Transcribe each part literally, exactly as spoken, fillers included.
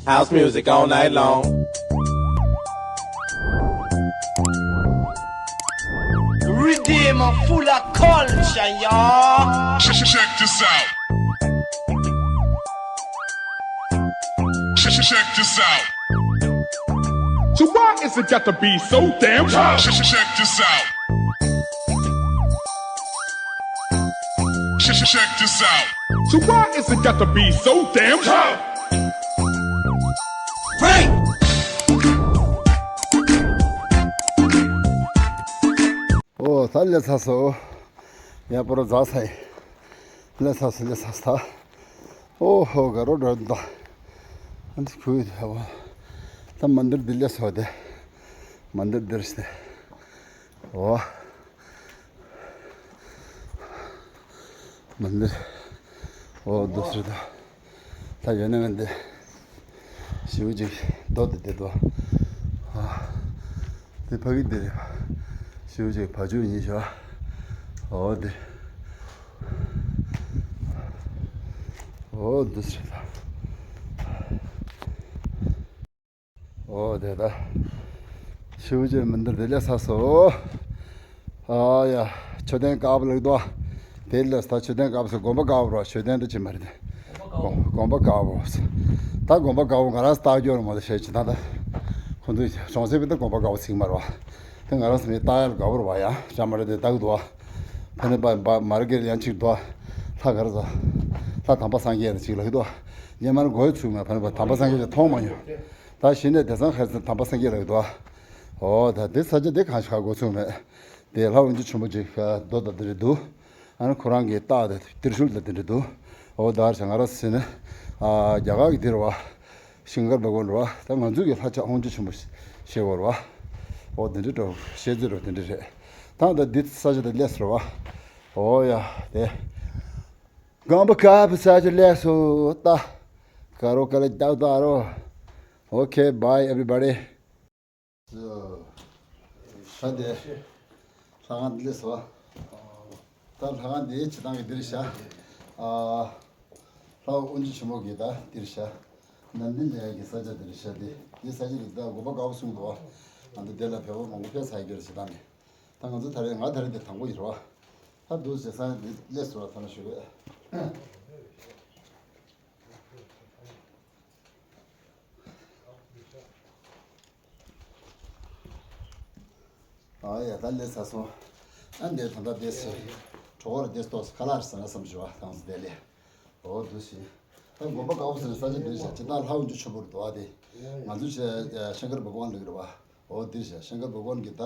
House music all night long. Redeem full of culture, y'all. Check this out. Check, check, check this out. So why is it got to be so damn tough? Check, check, check this out. Check, check, check this out. So why is it got to be so damn tough? Break! ཨོ་ད་ལས་ཚར་སོང་། ཡ་པོ་རོ་ཛ་སའི། ལས་ཚར་སོང་ལས་ཚར་སོང་། ཨོ་ཧོ་ག་རོ་འགྲོ་འདུག་ཨ་འདི་ཁུལ་དེ་བ། ད་མན་དིར་འདི་ལས་སོ་དེ། མན་དིར་འདིར་སྟེ། ཨོ། མན་དིར། ཨོ་འདུག་སེ་ད། ད་ཡོད་ན་མན་དིར། ཞེའུ་ཅིག་རྡོ་དེ་དེ་དོ། ཨ། དེ་ཕ་གི་དེ་རེད། ཞེའུ་ཅིག་བ་ཅུ་ཡིན་ཤག་ཨོ་དེ། ཨོ་དེ་རེད་ད། ཨོ་དེ་ད། ཞེའུ་ཅིག་མན་དིར་དེ་ལས་ཚར་སོང་། ཨ་ཡ། མཆོད་རྟེན་དཀར་པོ་ལེགས་དོ། དེ་ལས་ད་མཆོད་རྟེན་དཀར་པོ་ཟེར་དགོན་པ་དཀར་པོ་རོ། མཆོད་རྟེན་དུ་ཅི་མ་རེད་དེ། དགོན་དགོན་པ་དཀར་པོ་ཟེར། ད་དགོན་པ་དཀར་པོ་ང་རང་ལྟ་རྒྱུ་རེད་མ་གཏོགས་ཤེས་ཅི་ད་ད། ཁོང་ཚོས་གྲོང་གསེབ་པའི་ད་དགོན་པ་དཀར་པོ་ཟེར་གྱི་མ་རེད་བ། དེ་ང་རང་ཚོ་མི་ལྟ་ཡག་དཀར་པོ་རེད་བ་ཡ། བྱ་མ་རེད་དེ་ད་གི་འདུག་བ། ཕ་ནི་པ་པ་མར་གེ་ཡང་ཅིག་འདུག་བ། ལྷ་ག་རེ་ཟ། ལྷ་དམ་པ་སངས་རྒྱས་དེ་ཅིག་ལ་གི་འདུག་བ། ཉེ་མར་མགོ་ཡི་ཚུགས་མ་ཕ་ནི་པ་དམ་པ་སངས་རྒྱས་ཅིག་མཐོང་མ་མྱོང་། ད་གཞི་ནས་དེ་སང་ཁ་སང་དམ་པ་སངས་རྒྱས་ལ་གི་འདུག་བ། ཨོ་ད་དེ་ས་ཆ་དེ་གང་ཞིག་ག་འགོ་ཚུགས་མེད། དེ་ལྷ་དབུ་འབྱེད་ཆེན་པོ་ཅིག་རྡོ་དང་དེ་རེད་འདུག་ཨ་ནི་ཁོ་རང་གི་རྟགས་དེ་ཏིར་ཤུལ་དང་དེ་འདྲ་འདུག་ཨོ་ད་ཆ་ང་རང་ཟེར་ན། ཨ་རྒྱ་གར་གྱི་འདིར་བ། ཤང་ཀར་བྷ་ག་ཝན་རེད་བ། ད་ང་ཚོའི་གི་ལྷ་ཆགས་དབུ་འབྱེད་ཆེན་པོ་ཞེས་པ་རེད་བ། ཨོ་དེ་འདྲ་འགྲོ་བཤད་ཚུལ་རེད་དེ་འདྲ་རེད། ད་ད་འདི་ས་ཆ་དེ་ལས་རེད་བ། ཨོ་ཡ་དེ། གང་པ་ཁ་བུ་ས་ཆ་ལས་སོ་ད། ག་རོ་ག་ལ་རྒྱག་ད་རོ། Okay, bye everybody. ད་དེ། ལྷ་ཁང་འདི་ལས་སོ། ད་ལྷ་ཁང་འདི་བྱེ་ཐང་གི་འདིར་བཞག་ཨ། ལྷ་དབུ་འབྱེད་ཆེན་མོ་གི་ད་འདིར་བཞག་ནན་ཏི་ལས་ཀྱི་ས་ཆ་འདིར་བཞག་འདི་འདི་ས་ཆ་འདི་ད་དགོན་པ་དཀར་པོ་གསུངས་འདུག་ཨ་འདི་དེ་ལ་བལ་པོ་མང་པོ་ཕེབས་ཚར་ཡོད་རེད་བྱེ་ཐང་ནས། ད་ང་ཚོ་ད་རེས་ང་ད་རེས་འདི་དང་པོ་ཡིན་རོ། ད་འདུག་བྱེད་ས་འདི་ལས་སོ་ཐ་ན་ཞུ་གི། ཨ་ཡ་ད་ལས་ཚར་སོང་། ཨ་འདས་ད་ལྟ་བསྡད་ཟེར། གྲོགས་པོར་བསྡད་ཏོག་ཙམ་ཁ་ལག་རེ་ཟ་ན་བསམ་བྱུང་བ་དང་བསྡད་ལས། འོ་འདུག་ཟེར། ད་དགོན་པ་དཀར་པོ་ཟེར་ན་ས་ཆ་འདིར་བཞག་ཅི་ད་ལྷ་དབུ་འབྱེད་ཆེན་པོ་རེད་འདུག་ཨ་དེ། ང་ཚོ་ཤང་ཀར་བྷ་ག་ཝན་ལ་ཡོད་རེད་བ། འོ་འདིར་བཞག་ཤང་ཀར་བྷ་ག་ཝན་གྱི་ད་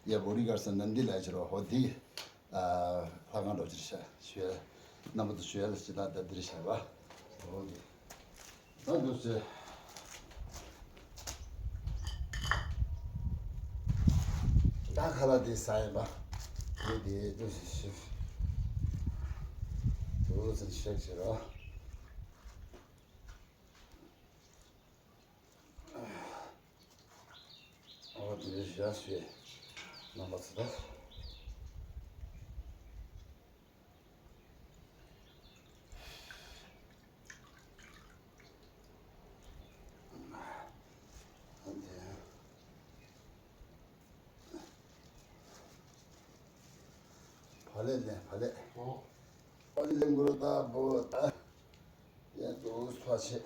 ཡ་བོ་རི་གར་ཟེར་ན་འདི་ལ་ཡོད་རེད་བ། འོ་འདི། ལྷ་ཁང་འགྲོ་ཕྱིར་ཤ་ཞུས། རྣམ་པ་ཚོ་ཞུས་ལ་ཅི་ད་ད་འདིར་ཤ་བ། འོ་དེ། ད་འདུག་ཟེར། ད་ཁ་ལག་དེ་ཟ་ཡིན་པ། དེ་དེ་འདུག་ཟེར་ཞུ། འདུག་ཟེར་ཤག་ཟེར་རོ། ཨོ་དེ་འདྲ་བཞག་ཞེས་རྣམ་པ་ཚོ་ད། བ་ལས་ལས་བ་ལས། ཨོ། ཨོ་ལས་འགུལ་ད་བོ་ད། ཡ་དུ་ཕ་ཆེ།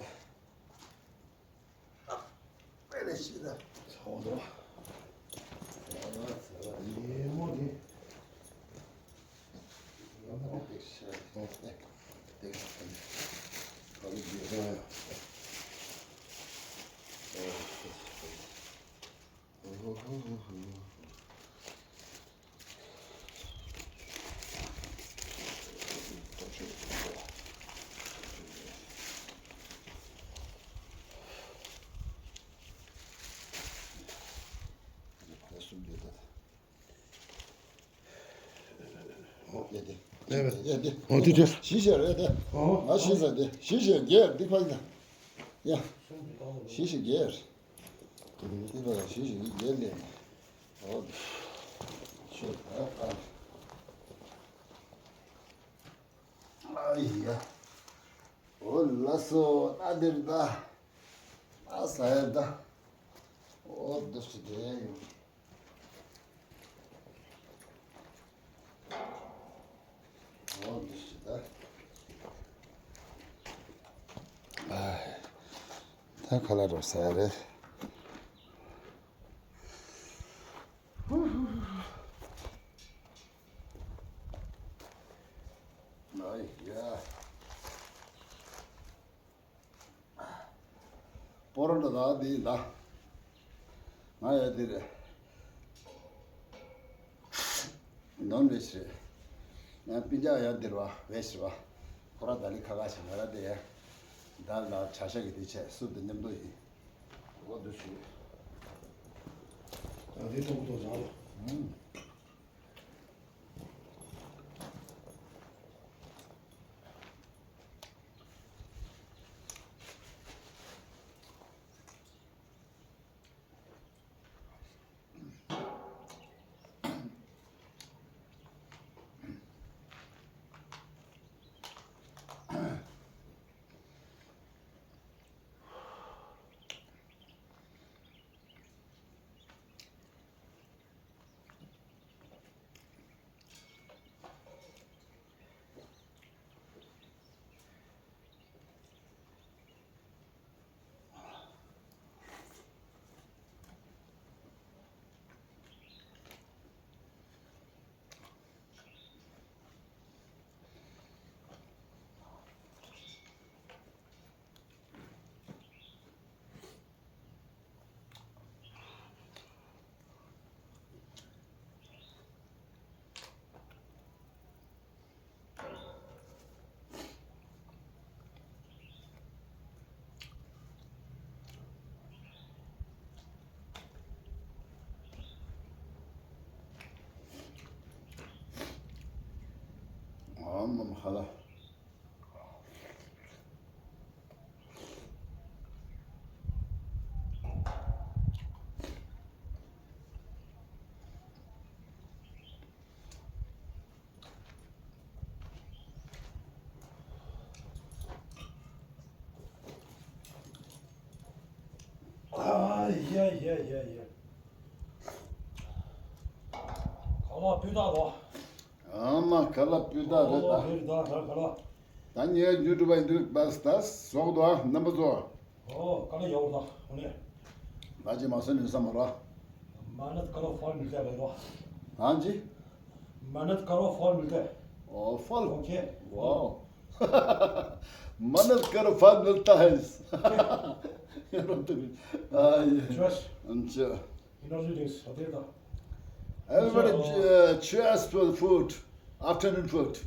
ཨོ་དེ་དེ། ཞི་ཞི་རེད་དེ། ཨོ། ང་ཞི་ས་དེ་ཞི་ཞི་རྒྱལ་འདི་ཕ་གི་ཡ། ཞི་ཞི་རྒྱལ། འདི་ཕ་ཞི་ཞི་རྒྱལ་ལས། ཨོ། ཤོད་ཨ་ཨ། ཨ་ཡ། ཨོ་ལགས་སོ་ད་འདིར་ད། ཨ་ས་ཡ་ད། ཨོ་འདི་ཞིག་དེ་ཡང་ཡོད། ཨོ་འདི་ཞིག་ད། ཨ། ད་ཁ་ལག་འགྲོ་ས་ཡ་རེད། ཨ་ཡ། པོ་རོ་འདྲ་ད་འདི་ལ། ང་ཡ་འདི་རེད། ནོན་ཝེཇ་རེད། ང་སྤུན་ཀྱག་ཡ་འདིར་བ་ཝེཇ་རེད་བ། ཁོ་ར་ད་ལི་ཁ་ཁ་ཞིག་ང་ར་དེ་ཡ། ད་ལ་བྱ་ཤ་གི་དེ་ཆད་སུབ་དེ་མཉམ་དུ་ཡིན། འོ་འདུ་ཞུ། ད་དེ་ཐོག་ཏུ་བཞག་ལ། ཨུམ། ཨ་མ་མ་ཧ་ལ། ཨ་ཡ་ཡ་ཡ་ཡ། ག་ལ་སྤུས་དག་དོ། ཨ་མ་ག་ལ་སྤུས་དག་རེད་ད། ཨོ་རེད་ད་ད་ག་ལ། ད་ངས་ཡུ་ཊུབ་པ་ཡིན་དུས་བས་ད་ཟོག་དོ་རྣམ་པ་ཚོ། ཨོ་ག་ལ་ཡོད་ད་ཧོ་ནས། ང་ཅི་མ་སོན་ནུས་ས་མ་རོ། མ་ནད་ག་ལ་ཧྥར་མི་ལྟ་བས་རོ། ཧང་ཅི། མ་ནད་ག་ལ་ཧྥར་མི་ལྟ། ཨོ་ཧྥར། ཨོ་ཁེ། ཝའོ། མ་ནད་ག་ལ་ཧྥར་མི་ལྟ་ཧེས། ཡ་རོ་དུ་མི། ཨ་ཡེ། ཅོས། ཨམ་ཅི། Energy drinks, ཨོ་དེ་ད། Everybody, uh, cheers for the food. Afternoon food.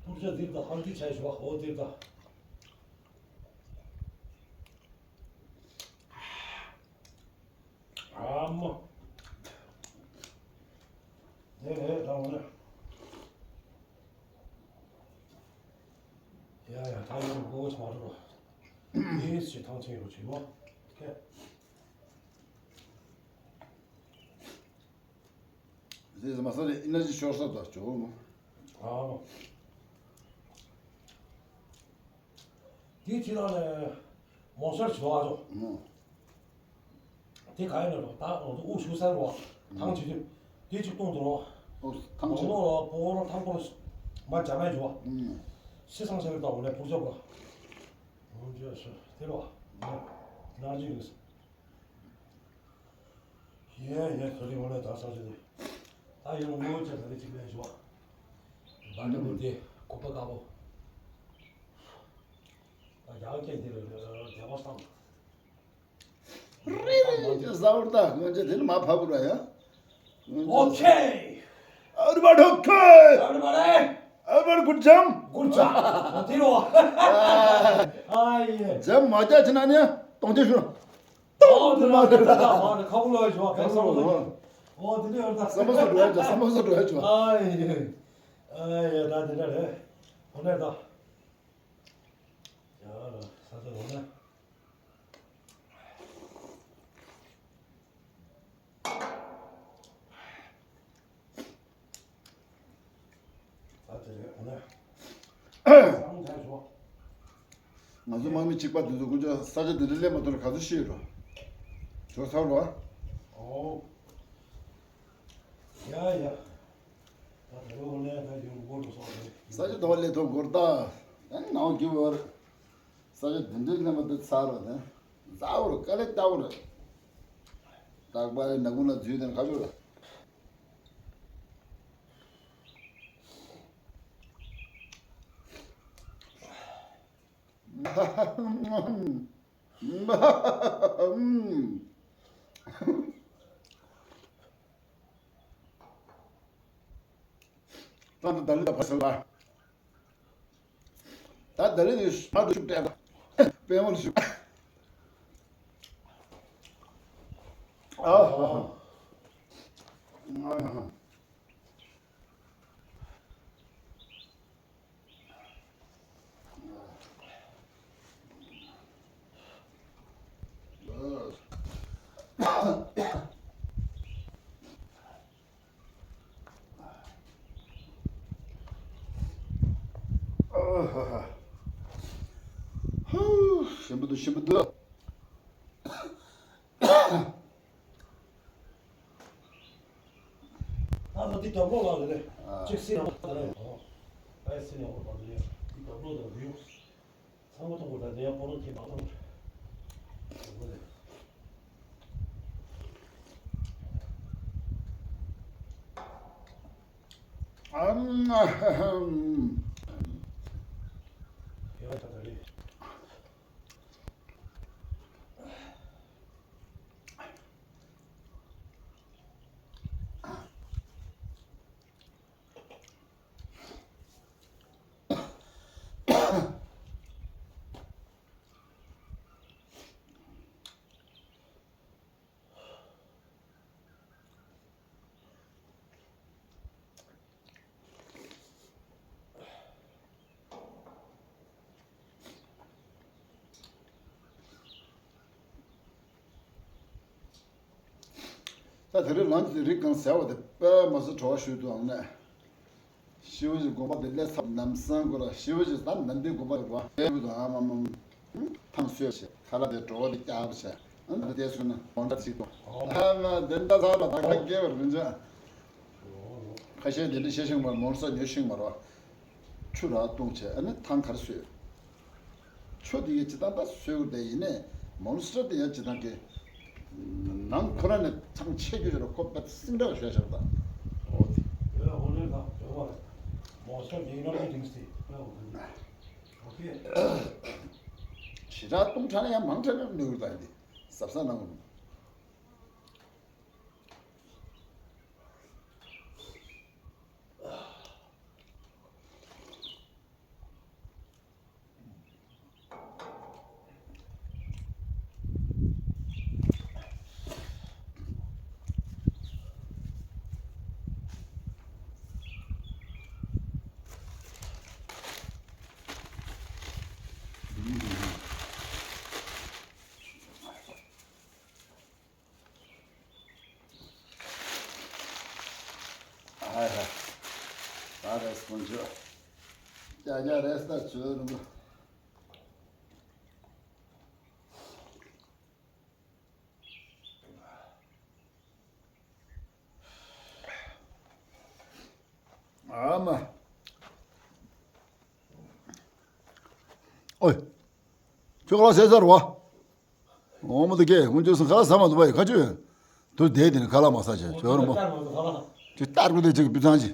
ཐུགས་རྗེ་འདིར་ད་ཧང་ཏི་ཆ་ཞུ་བ་ཧོ་འདིར་ད། ཨ་མ། དེ་རེད་ད་འོ་ན། ཡ་ཡ་ད་ཡོང་གོ་ཆ་རོ། ཡིས་ཞེ་ཐང་ཆེན་རོ་ཆེ་མོ། ཁེ། ཟེར་མ་ས་རེ་ཨི་ན་ཇི་ཤོར་ས་དང་ཇོ་བོ་མོ། ཨ། དེ་ཁྱེད་རང་ལ་མོ་ཤར་ཇོ་ཨ་ཇོ། མོ། དེ་ག་ཡིན་ན་རོ་ད་ཨོ་དུ་དབུ་ཞུ་ས་རོ། ཐང་ཆེ་དུས་དེ་གཅིག་གཏོང་དུ་རོ། ཨོ་ཐང་ཆེ། མོ་ལོ་ལ་པོ་རོ་ཐང་པོ་རོ་མ་ཇ་མ་ཇོ། ཤི་སང་ཆ་རེ་ད་འོ་ལེ་པུར་ཇོ་ག། ཨོ་ཇོ་ཤོ་དེ་རོ། ན་ཇི་རེ། ཡེ་ཡེ་ཁ་ལི་འོ་ན་ད་ས་ཆ་དེ། ད་ཡང་ངོ་ཅག་ད་རེ་ཅིག་ལས་ཞུ་བ། བ་འདྲ་མོ་དེ་ཀོ་པ་དཀར་པོ། ད་ཡག་ཅན་དེ་རེ་རྒྱ་བ་སང་། རེ་རེ་རེ་ཟ་བར་ད་སྔོན་ཆད་དེ་ནི་མ་ཕབ་ར་ཡ། ཨོ་ཁེ། Everybody okay? Everybody. Everybody good jump? Good jump. དེ་རོ། ཨ་ཡེ། ཇམ་མ་རྒྱག་ཅི་ན་ནི་གཏོང་རྒྱུ་ཞུ། ཨོ་དེ་ལ་དེ་ལ་ད་མ་ཁ་བུ་ལོ་ཞུ་བ་ཁ་སོ་ལོ། ཨོ་དེ་ལ་ཡོད་ད། སམ་པ་སོ་འགྲོ་ཡ་ཅོ། སམ་པ་སོ་འགྲོ་ཡ་ཅོ། ཨ་ཡེ། ཨ་ཡེ་ད་དེ་འདྲ་རེད། འོ་ནས་ད། ཡ་ལ་ས་ཚ་འོ་ན། ད་དེ་རེད་འོ་ན། སང་ཐལ་ཞོག་ང་ཚོ་དམག་མི་གཅིག་པ་དེ་ཚོ་དཀོན་མཆོག་ས་ཆ་དེ་འདྲ་སླེབས་མ་ཐུབ་ན་ག་ཚོད་ཤི་ཡོད་རོ། ཇོ་ཚར་རོ། ཨོ། ཡ་ཡ། ད་ད་རོ་ནས་ད་ཡོང་སྒོ་རུ་སོང་རེད། ས་ཆ་དོ་ལས་ཐོག་སྒོར་ད། ཨ་ནང་གི་བར། ས་ཆ་དེ་འདྲའི་གནས་མ་དེ་ཚར་རོ་དེ། ཛ་བོར་དཀའ་ལས་ལྟ་བོར། རྟག་པར་ནག་ཁུང་ལ་འཛུལ་དེ་ཁ་ཕྱོགས་ལ། ད་ད་ལི་ད་ཕ་སལ་བ། ད་ད་ལི་ནི་ཕ་དུ་ཤུགས་སྤྲད་པ། པད་མ་ལ་ཤུགས། ཨ་ཧ་ཧ། ཞིམ་པོ་འདུག་ཞིམ་པོ་འདུག་ད་ལྟ་འདི་རྒྱབ་ལོགས་ལ་རེད། ཨ། གཅིག་སྲིད་ཡང་བ་རེད། ཨ། ཨ་སྲིད་ཡང་བ་རེད། འདི་རྒྱབ་ལོགས་དང་འདི། ཚང་མ་མཐོང་གོ། ད་དེ་ཡང་ཕོ་རོག་ཁྱེད་མ་མཐོང་། ཨམ། ཡ་ད་ད་རེད། ད་དེ་རིང་ལམ་གྱི་རི་སྒང་ཟེར་བ་དེ་དཔེ་མ་སྲིད་བྲོ་བ་ཞུ་འདུག་ཨང་ནས། ཤི་བོ་ཞིག་དགོན་པ་དེ་སླེབས་ཚར་ལམ་སང་གོ་ལ། ཤི་བོ་ཞིག་ད་ནམ་དེ་དགོན་པ་རེད་བ། ལྟ་བུ་དང་ཨ་མ་མ་ཐང་སོས་བྱས། ཁ་ལག་དེ་བྲོ་བ་དེ་རྒྱག་བྱས། ཨ་ནི་དེ་སོང་ན་མོ་འདྲ་ཚིག་ཏོ། ཨ་མ་དེ་འདྲ་ཚར་ལ་ད་ཁ་སྐྱེ་བར་མི་འཇགས། ཁ་ཤས་དེ་འདྲ་ཤེས་ཤིང་མ་མོ་ས་ཉོ་ཤིང་མ་རོ། ཆུ་ར་བཏུང་བྱས་ཨ་ནི་ཐང་ཁར་སོས། ཆུ་དེ་ཡི་ཅི་ཐང་ད་སོས་དེ་ཡིན་ནས་མོན་སྲ་དེ་ཡ་ཅི་ཐང་གི་ནང་ཁོ་ར་ནས་ཚང་ཆེ་རྒྱུ་ཞིག་ལ་ཁོ་པད་སིང་འདྲ་ཞོད་ཞབས་ད། འོ་དེ། ཡ་འོ་ལེ་ད་ཡོ་བ་མོན་སྲ་དེ་ཡིན་ནོ་དེ་དིང་སི་ད་འོ་དེ། ཞི་དྲག་གཏོང་ཁྲ་ན་ཡང་མང་ཁྲ་ན་ནུས་ད་ཡིན་དེ་ཟབ་ས་ནང་། ཨ་ཧ། ད་རེས་དཀོན་མཆོག་ཀྱ་ཀྱ་རེས་ད་བྱོས་རུང་། ཨ་མ། ཨོའི། ཁྱོད་ཁ་ལག་ཟས་ཚར་བ། འོ་མ་དེ་ཀེ་ཁོང་ཁྱོད་སང་ཁ་ལག་ཟ་མ་འདུག་པ་ཡི་ཁ་ཆུ། དུ་བསྡད་དེ་ནི་ཁ་ལག་མ་ཟ་བྱས་ཁྱོད་རང་པོ། ཁྱོད་ལྟར་པོ་དེ་ཅིག་བུ་ཚང་ཅི།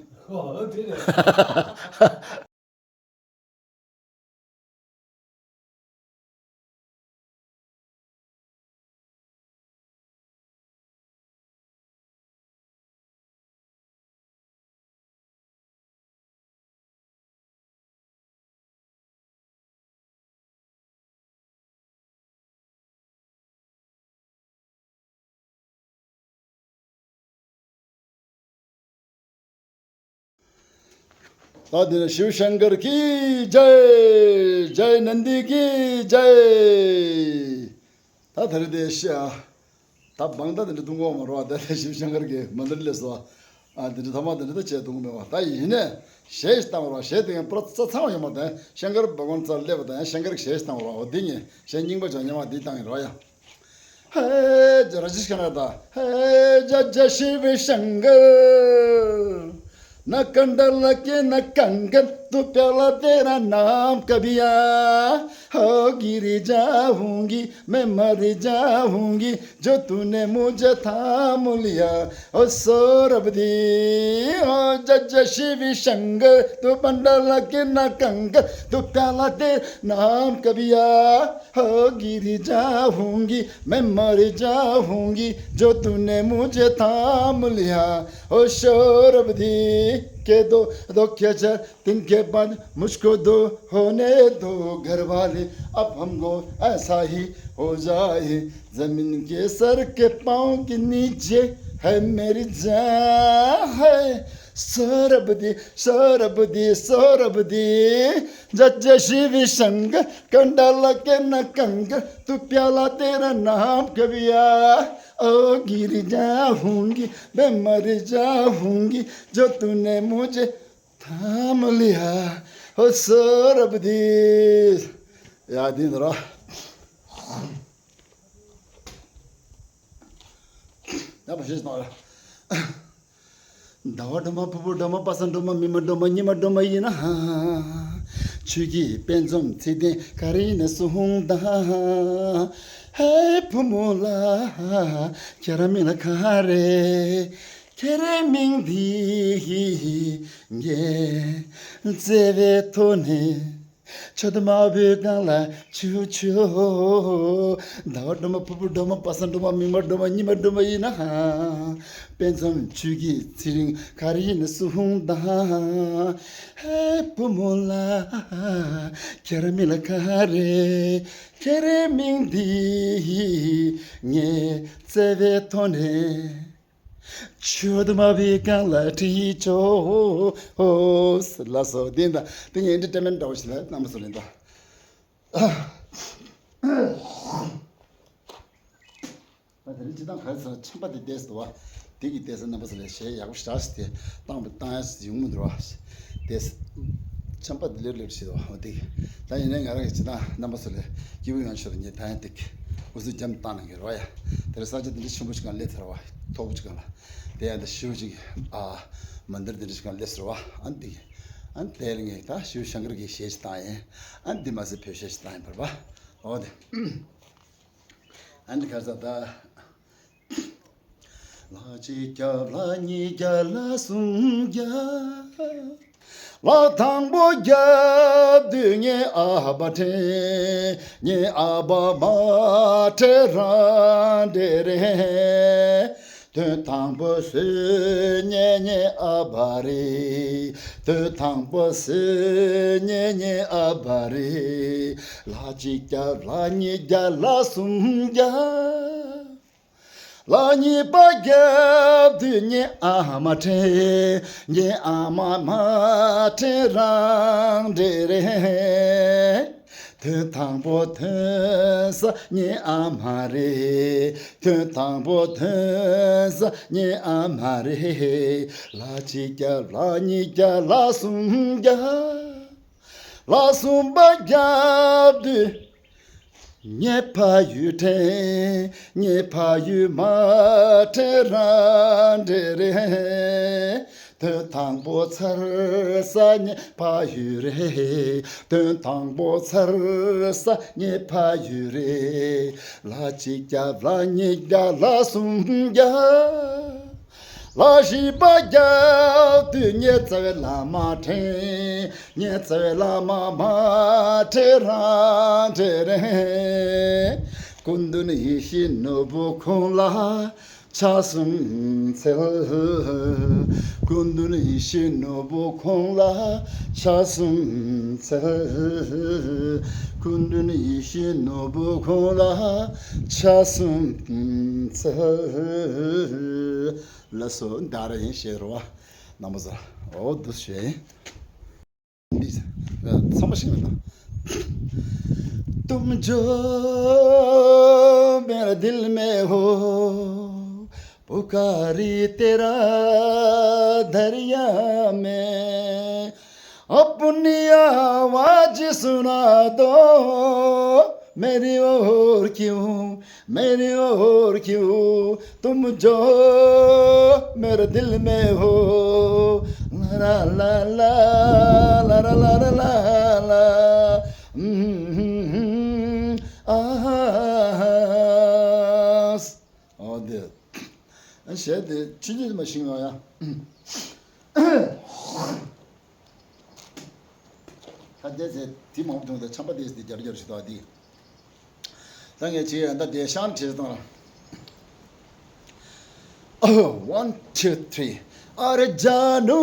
ད་དེ་ནས་ཤིབ་ཤང་ཀར་ཀི་ཇའི། ཇའི་ནན་དི་ཀི་ཇའི། ད་དེ་རེད་དེ་ཤི་ཨ། ད་བང་ད་དེ་འདྲ་ཐུང་གོ་མ་རོ། ད་དེ་ཤིབ་ཤང་ཀར་གི་མན་དིར་ལས་སོ། ཨ་འདི་འདྲ་ཐ་མག་འདི་འདྲ་ད་བྱས་འདུག་མེད་པ། ད་ཡིན་ནས་གཞས་ཤིག་བཏང་བ་རོགས། གཞས་དེ་ཡང་པུ་ར་རྩ་ཚང་བ་ཡོད་མ་རེད། ད་ཡང་ཤང་ཀར་བྷ་ག་ཝན་རྩར་སླེབས་པ་དང་ཡང་ཤང་ཀར་གྱི་གཞས་ཤིག་བཏང་བ་རོགས། འོ་འདི་ངས་གཞས་རྙིང་པ་ཅང་སྙན་པ་འདི་བཏང་ཡིན་རོགས་ཡ། है जरा जिसका ना था, है जा जशी भी शंकर, ना कंडल के ना कंगन, तू प्याला तेरा नाम कबिया, हो गिर जाऊंगी, मैं मर जाऊंगी, जो तूने मुझे थाम लिया। ओ सौरभ दी, ओ जज शिव शंकर, तू बंडल के ना कंगन, तू प्याला तेरा नाम कबिया, हो गिर जाऊंगी, मैं मर जाऊंगी, जो तूने मुझे थाम लिया। ओ सौरभ दी, के दो दो के चार, तीन के पाँच, मुझको दो होने दो घर वाले, अब हमको ऐसा ही हो जाए। जमीन के सर के पाँव के नीचे है मेरी जान, है सौरभ दी, सौरभ दी, सौरभ दी। जज शिव शंकर, कंडल के न कंकर, तू प्याला तेरा नाम कबिया। ओ गिर जाऊंगी, मैं मर जाऊंगी, जो तूने मुझे थाम लिया, ओ सौरभ दी। ཡ་དེ་འདྲ། ཡ་བ་ཤེས་སོང་། ཟླ་བ་སྒྲོལ་མ་ཕུར་བུ་སྒྲོལ་མ་པ་སངས་སྒྲོལ་མ་མི་མ་སྒྲོལ་མ་ཉི་མ་སྒྲོལ་མ་ཡིན་ན། ཆོས་ཀྱི་དཔལ་འཛོམས་ཚེ་བརྟན་ག་རེ་ཡིན་ན་གསུངས་དང་། ཧེ་བུ་མོ་ལ་ཁྱེད་རང་མིང་ལ་ག་རེ། ཁྱེད་རའི་མིང་འདི་ངས་བརྩེ་བའི་ཐོག་ནས། ཆོས་དུ་མ་བོས་གང་ལ་ཆུ་ཆུ། ཟླ་བ་སྒྲོལ་མ་ཕུར་བུ་སྒྲོལ་མ་པ་སངས་སྒྲོལ་མ་མི་མ་སྒྲོལ་མ་ཉི་མ་སྒྲོལ་མ་ཡིན་ན། དཔལ་འཛོམས་ཆོས་ཀྱི་ཚེ་རིང་ག་རེ་ཡིན་ན་གསུངས་དང་། ཧེ་བུ་མོ་ལ་ཁྱེད་རང་མིང་ལ་ག་རེ། ཁྱེད་རའི་མིང་འདི་ངས་བརྩེ་བའི་ཐོག་ནས། ཆོས་དུ་མ་བོས་གང་ལ་དྲིས་ཆོག་ལགས་སོ། དེ་འདྲ་དེ་ངས་འདི་ཏྲེ་མེན་འདྲ་བོ་ཞིག་ལ་རྣམ་པ་ཚོ་ལེན་ད། ད་དེ་རིང་སྤྱི་བཏང་ག་རེ་ཟེར་ན་ཆམ་པ་དེ་བསྡད་སོང་བ། དེ་གི་བསྡད་སོང་རྣམ་པ་ཚོ་ལ་གཞས་ཡག་པོ་ཞེ་དྲག་ཞིག་དེ་བཏང་བ་བཏང་ཡ་ཞིག་ཡོང་མི་འདུག་བ། དེ་ཆམ་པ་དེ་ལེབ་ལེབ་བྱེད་དོ་འོ་དེ། ད་ཡིན་ནའི་ང་རང་གི་སྤྱི་བཏང་རྣམ་པ་ཚོ་ལ་སྐྱིད་པོ་ཡོང་ཆེད་དུ་ངས་ད་ཡང་དེ་འུ་ཚོ་འཇམ་བཏང་གནང་གི་རོགས་ཡ། དེར་ས་ཆ་དེ་འདྲ་ཆེན་པོ་ཞིག་གང་སླེབས་ཚར་བ། མཐོ་པོ་ཞིག་གང་ལ། དེ་ཡང་དེ་ཤིའུ་ཅིག་ཨ་མན་དིར་དེ་འདྲ་ཞིག་གང་སླེབས་ཚར་བ། ཨ་ནི་དེ་ཨ་ནི་དེ་ལ་ངས་ད་ཤིའུ་ཤང་ཀར་གྱི་གཞས་ཞིག་བཏང་ཡིན། ཨ་ནི་དེ་མ་ཟད་བོད་གཞས་ཤིག་བཏང་ཡིན་པར་བ། འོ་དེ། ཨ་ནི་ག་ས་ད། ལག་གཅིག་རྒྱབ་ལག་གཉིས་རྒྱབ་ལག་གསུམ་རྒྱབ། ལག་དང་པོ་རྒྱབ་དུས་ངའི་ཨ་ཕ་དྲན། ངའི་ཨ་ཕ་མ་དྲན་རང་དྲན་རེད། དོན་དང་པོ་སུ་ཉེ་ཉེ་ཨ་ཕ་རེད། དོན་དང་པོ་སུ་ཉེ་ཉེ་ཨ་ཕ་རེད། ལག་གཅིག་རྒྱབ་ལག་གཉིས་རྒྱབ་ལག་གསུམ་རྒྱབ། ལག་གཉིས་པ་རྒྱབ་དུས་ངའི་ཨ་མ་དྲན། ངའི་ཨ་མ་མ་དྲན་རང་དྲན་རེད། དོན་དང་པོ་ཐོན་ས་ངའི་ཨ་མ་རེད། དོན་དང་པོ་ཐོན་ས་ངའི་ཨ་མ་རེད། ལག་གཅིག་རྒྱབ་ལག་གཉིས་རྒྱབ་ལག་གསུམ་རྒྱབ། ལག་གསུམ་པ་རྒྱབ་དུས། ངའི་ཕ་ཡུལ་དྲན། ངའི་ཕ་ཡུལ་མ་དྲན་རང་དྲན་རེད། དོན་དང་པོ་ཚར་ས་ངའི་ཕ་ཡུལ་རེད། དོན་དང་པོ་ཚར་ས་ངའི་ཕ་ཡུལ་རེད། ལག་གཅིག་རྒྱབ་ལག་གཉིས་རྒྱབ་ལག་གསུམ་རྒྱབ། ལག་བཞི་པ་རྒྱབ་དུས་ངའི་རྩ་བའི་བླ་མ་དྲན། ངའི་རྩ་བའི་བླ་མ་མ་དྲན་རང་དྲན་རེད། སྐུ་མདུན་ཡིད་བཞིན་ནོར་བུ་ཁོང་ལ་ཕྱག་གསུམ་འཚལ། སྐུ་མདུན་ཡིད་བཞིན་ནོར་བུ་ཁོང་ལ་ཕྱག་གསུམ་འཚལ། སྐུ་མདུན་ཡིད་བཞིན་ནོར་བུ་ཁོང་ལ་ཕྱག་གསུམ་འཚལ། ལགས་སོ། ད་རེས་ཡིན་ཞེས་རོ་བ། རྣམ་པ་ཚོ། འོ་འདུག་ཞེས། འདི་ཚང་མ་ཤེས་ཀྱི་རེད་ད། तुम जो मेरा दिल में हो, पुकारी तेरा दरिया में अपनी आवाज सुना दो। मेरी ओर क्यों, मेरी ओर क्यों तुम जो मेरे दिल में हो। ला ला ला ला ला ला ला ला ला। ཨ་ཧ། ཨོ་དེ། ཨ་གཞས་དེ་ཆུ་ཆུ་མ་ཤིང་ཡོང་ཡ། ད་དེ་ཚེ་དེ་མང་པོ་བྱུང་སྟེ་ཆམ་པ་དེ་དེ་རྒྱར་རྒྱར་ཞིག་ཏོག་དེ། ད་ངས་ཅི་ཡང་ད་དེ་ཤང་བྱེད་སྟངས་ལ། One, two, three. और जानू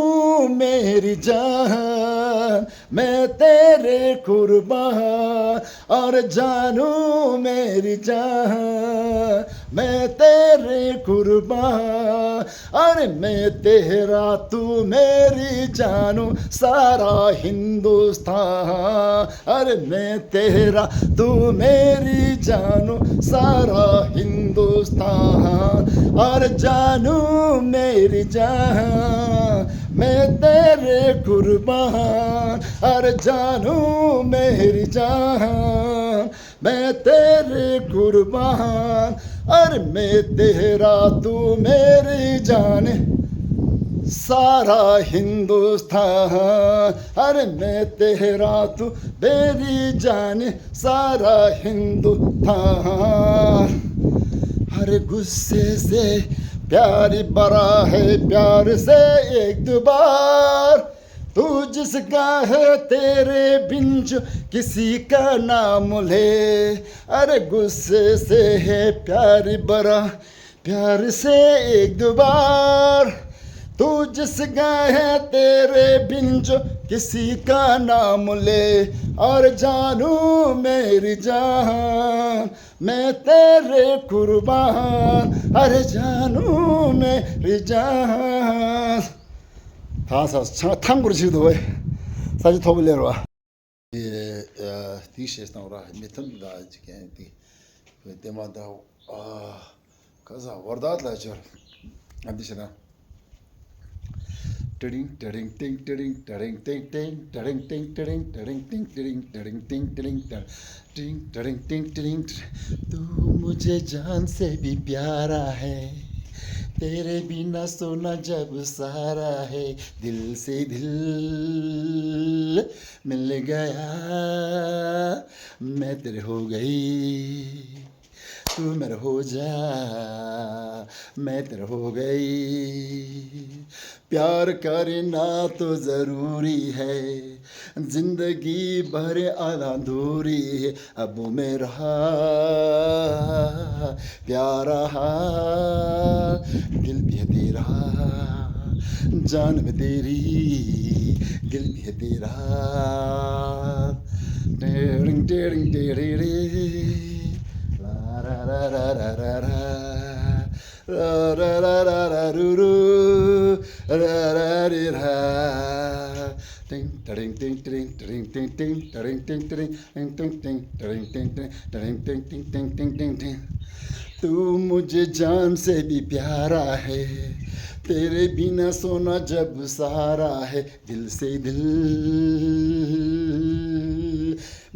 मेरी जान, मैं तेरे कुर्बान। और जानू मेरी जान, मैं तेरे कुर्बान। अरे मैं तेरा, तू मेरी जानू, सारा हिंदुस्तान। अरे मैं तेरा, तू मेरी जानू, सारा हिंदुस्तान। अरे जानू मेरी जान, मैं तेरे कुर्बान। अरे जानू मेरी जान, मैं तेरे कुर्बान। अरे मैं तेरा, तू मेरी जान, सारा हिंदुस्तान। अरे मैं तेरा, तू मेरी जान, सारा हिंदुस्तान। अरे गुस्से से प्यार भरा है, प्यार से एक दो बार। तू जिसका है, तेरे बिन जो किसी का नाम ले। अरे गुस्से से है प्यार भरा, प्यार से एक दो बार। तू जिसका है, तेरे बिन जो किसी का नाम ले। और जानू मेरी जान, मैं तेरे कुर्बान। अरे जानू मेरी जान। ད་ས་ཆང་ཐང་གུར་ཞིག་འདུག་བས། ས་ཆ་མཐོ་པོ་ལེར་བ། དེ་ཤེས་སྟངས་ར་མི་ཐུན་ད་ཅི་ཀན་དེ་དེ་མ་ད་ཨ་ཁ་ས་ཝར་དཱ་ལ་ཅོར་ཨ་འདི་ཤེས་ན། ཏྲི་ཏྲིང་ཏྲི་ཏྲིང་ཏྲི་ཏྲིང་ཏྲི་ཏྲིང་ཏྲི་ཏྲིང་ཏྲི་ཏྲིང་ཏྲི་ཏྲིང་ཏྲི་ཏྲིང་ཏྲི་ཏྲིང་ཏྲི་ཏྲིང་ཏྲི་ཏྲིང་ཏྲི་ཏྲིང་ཏྲི་ཏྲིང་ཏྲི་ཏྲིང་ཏྲི་ཏྲིང་། टिंग टरिंग टिंग टरिंग। तू मुझे जान से भी प्यारा है, तेरे बिना सोना जब सारा है, दिल से दिल मिल गया, मैं तेरे हो गई, तू मेरा हो जा, मैं तेरा हो गई। प्यार करना तो जरूरी है, जिंदगी भर अधूरी है। अब मेरा प्यारा, दिल भी है तेरा, जान भी तेरी, दिल भी है तेरा। टेरिंग टेरिंग टेरी री। ला रा रा रा रा रा रा। रा रा रा रा रा रू रू। रा रा री रा। टिंग टरिंग टिंग टरिंग टरिंग टिंग टिंग टरिंग टिंग टरिंग टिंग टिंग टरिंग टिंग टिंग टरिंग टिंग टिंग टिंग टिंग टिंग टिंग। तू मुझे जान से भी प्यारा है, तेरे बिना सोना जब सारा है, दिल से दिल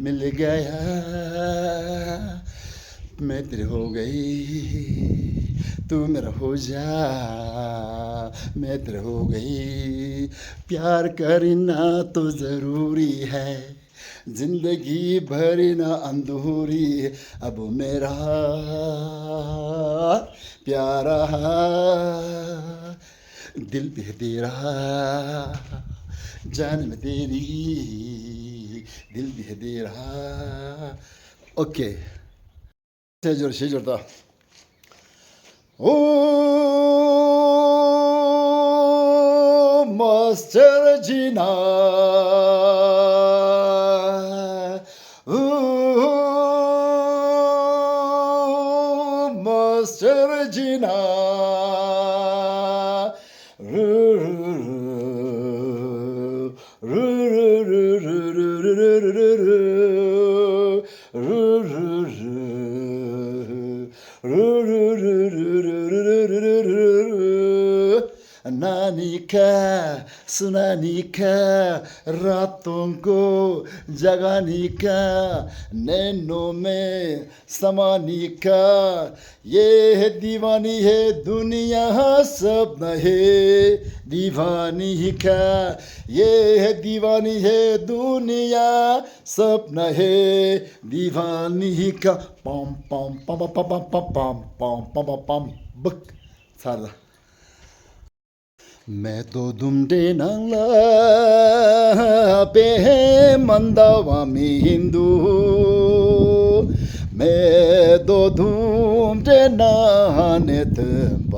मिल गया, मैं तेरे हो गई, तू मेरा हो जा, मैं तेरे हो गई। प्यार करना तो जरूरी है, जिंदगी भर ना अधूरी है। अब मेरा प्यारा, दिल भी है तेरा, जान भी तेरी, दिल भी है तेरा। OK. ཚེ་སྦྱོར་ཞེས་སྦྱོར་དང་། ཨོ། མཱས་ཊར་ཇི་ན། ཨོ། མཱས་ཊར་ཇི་ན། རུ་རུ་རུ། རུ་རུ་རུ། རུ་རུ་རུ་རུ་རུ་རུ་རུ་རུ་རུ་རུ། ན་ནི་ཁ་སུ་ན་ནི་ཁ་ར་ཏོང་ཀོ་ཇ་ག་ནི་ཁ་ནེ་ནོ་མེ་ས་མ་ནི་ཁ། ये है दीवानी है दुनिया, सपना है दीवानी का। ये है दीवानी है दुनिया, सपना है दीवानी का। पम पम पम पम पम पम पम पम पम पम। बक। सारा। མེ་ཏོག་ལྡུམ་རའི་ནང་ལ་པད་མ་འདྲ་བ་མི་འདུག་མེ་ཏོག་ལྡུམ་རའི་ནང་ནས་ཐོན་པ།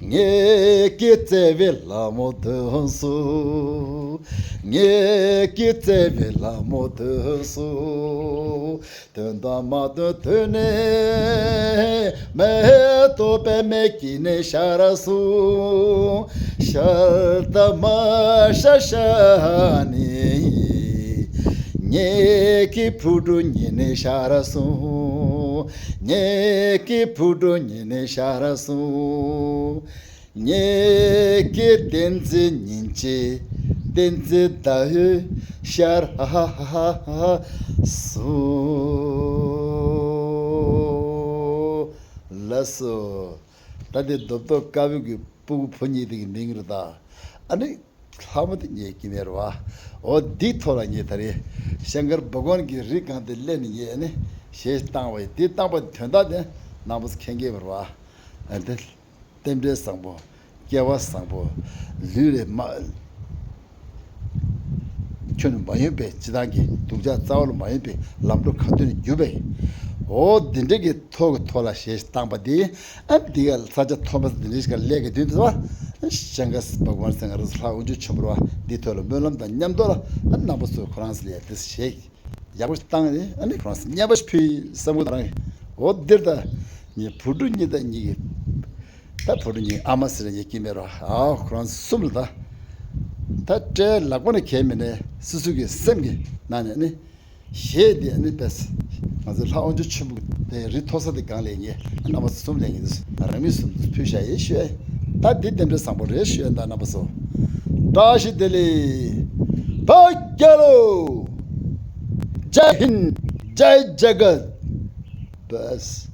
ངེད་ཀྱི་བརྩེ་བའི་ལྷ་མོ་ཐོན་སོང་། ངེད་ཀྱི་བརྩེ་བའི་ལྷ་མོ་ཐོན་སོང་། དོན་དང་མ་དོན་དོན་ནས་མེ་ཏོག་པད་མའི་དཀྱིལ་ནས་ཤར་སོང་། ཤར་དང་མ་ཤར་ཤར་ནས། ངེད་ཀྱི་བུ་ཕྲུག་ཉིད་ནས་ཤར་སོང་། ངེད་ཀྱི་བུ་ཕྲུག་ཉིད་ནས་ཤར་སོང་། ངེད་ཀྱི་བསྟན་འཛིན་ཉིན་བྱེད་བསྟན་འཛིན་ཟླ་འོད་ཤར་ཧ་ཧ་ཧ་ཧ་སོང་། ལགས་སོ། ད་འདི་རྡོབ་རྡོབ་དཀར་པོའི་གི་སྤུ་གུ་བུ་གཉིས་དེ་གི་མིང་རེད་ད། ཨ་ནི་ལྷ་མོ་དེ་ངེད་ཀྱི་མེད་རེད་བ། འོ་འདི་ཐོག་ལ་ངེད་ད་རེས་ཤང་ཀར་བྷ་ག་ཝན་གྱི་རི་སྒང་དེ་སླེབས་ནས་ངེད་ཨ་ནི་གཞས་བཏང་བ་ཡིན། འདི་བཏང་པ་དོན་དག་དེ་རྣམ་པ་ཚོ་མཁྱེན་གྱི་མེད་རེད་བ། ཨ་འདི། རྟེན་འབྲེལ་བཟང་པོ། སྐལ་བ་བཟང་པོ། ལུས་ལས་མ། ཁྱོན་ནས་མ་ཡོང་པའི་སྤྱི་བཏང་གི་སྡུག་ཅག་རྩ་བ་ལ་མ་ཡོང་པའི་ལམ་འགྲོ་ཁ་ཐུག་ནས་རྒྱུག་པའི། འོ་འདི་འདྲའི་གི་ཐོག་གི་ཐོག་ལ་གཞས་བཏང་པ་འདི། ཨ་འདི་ག་ས་ཆ་མཐོན་པོ་འདི་འདྲའི་ཞིག་ག་སླེབས་ཀྱི་དུས་འདི་བ། ཤང་ཀར་བྷ་ག་ཝན་ཟེར་ང་རང་ཚོ་ལྷ་དབང་ཕྱུག་ཆེན་པོ་རེད་བ། འདི་ཐོག་ལ་སྨོན་ལམ་དང་མཉམ་དུ་ལ་ཨ་རྣམ་པ་ཚོ་ཁོ་རང་ཚོ་ལ་ཡ་དེ་གཞས། ཡག་པོ་ཞིག་བཏང་ནས་ཨ་ནི་ཁོ་རང་བསྙེན་པ་ཞིག་ཕུལ་བསམ་གི་རང་། འོ་འདིར་ད་ངའི་བུ་ཕྲུག་གཉིས་དང་གཉིས་ཀྱི། ད་བུ་ཕྲུག་གཉིས་ཨ་མ་ཟེར་ནས་སྐྱེས་མེད་ར། ཨ་ཁོ་རང་གསུམ་ལ་ད། ད་སྤྲེལ་ལག་པ་ནས་གས་མེད་ནས་སོ་སོ་གི་སེམས་ཀྱི་ནང་ནས་ནི། གཞས་འདི་ཨ་ནི་པས། ང་ཚོའི་ལྷ་དབང་ཕྱུག་ཆེན་པོ་དེ་རི་མཐོ་ས་དེ་སྒང་ལ་ངས་རྣམ་པ་གསུམ་ལ་ངས་རང་མི་གསུམ་དུ་ཕུལ་བཞག་ཡིན་ཞུ། ད་འདི་རྟེན་འབྲེལ་བཟང་པོ་རེད་ཞུ་ད་རྣམ་པ་ཚོ། བཀྲ་ཤིས་བདེ་ལེགས། བོད་རྒྱལ་ལོ། ཇའི་ཧིན། ཇའི་ཇ་ག། བས།